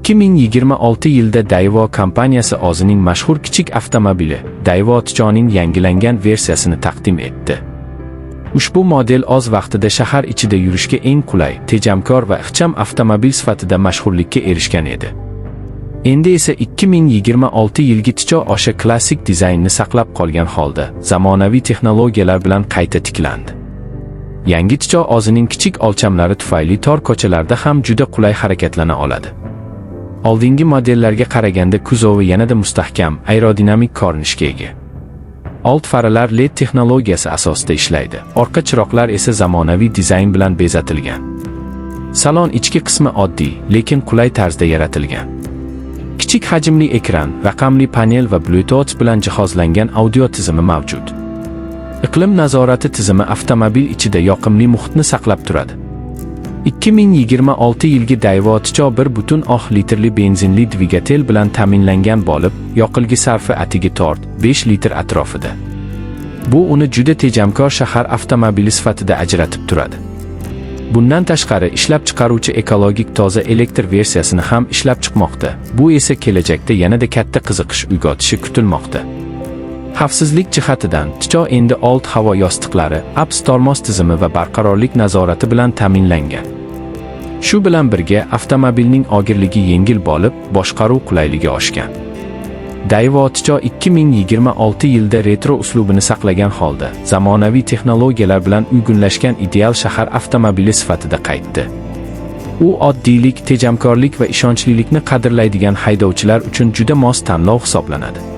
2026 yilda Daewoo kompaniyasi o'zining mashhur kichik avtomobili Daewoo Tichoning yangilangan versiyasini taqdim etdi. Ushbu model o'z vaqtida shahar ichida yurishga eng qulay, tejamkor va ixcham avtomobil sifatida mashhurlikka erishgan edi. Endi esa 2026 yilgi Ticho o'sha klassik dizaynni saqlab qolgan holda zamonaviy texnologiyalar bilan qayta tiklandi. Yangi Ticho o'zining kichik o'lchamlari tufayli tor ko'chalarda ham juda qulay harakatlana oladi. Oldingi modellarga qaraganda kuzovi yanada mustahkam, aerodinamik ko'rinishga ega. Old faralar LED texnologiyasi asosida ishlaydi. Orqa chiroqlar esa zamonaviy dizayn bilan bezatilgan. Salon ichki qismi oddiy, lekin qulay tarzda yaratilgan. Kichik hajmli ekran, raqamli panel va Bluetooth bilan jihozlangan audio tizimi mavjud. Iqlim nazorati tizimi avtomobil ichida yoqimli muhitni saqlab turadi. 2026 yilgi Daewoo Ticho 1,3 litrli benzinli dvigatel bilan ta'minlangan bo'lib, yoqilgi sarfi atigi 4-5 litr atrofida. Bu uni juda tejamkor shahar avtomobili sifatida ajratib turadi. Bundan tashqari, ishlab chiqaruvchi ekologik toza elektr versiyasini ham ishlab chiqmoqda. Bu esa kelajakda yanada katta qiziqish uyg'otishi kutilmoqda. Xavfsizlik jihatidan Ticho endi old havo yostiqlari, ABS tormoz tizimi va barqarorlik nazorati bilan ta'minlangan. Shu bilan birga avtomobilning og'irligi yengil bo'lib, boshqaruv qulayligi oshgan. Daewoo Ticho 2026 yilda retro uslubini saqlagan holda zamonaviy texnologiyalar bilan uyg'unlashgan ideal shahar avtomobili sifatida qaytdi. U oddiylik, tejamkorlik va ishonchlilikni qadrlaydigan haydovchilar uchun juda mos tanlov hisoblanadi.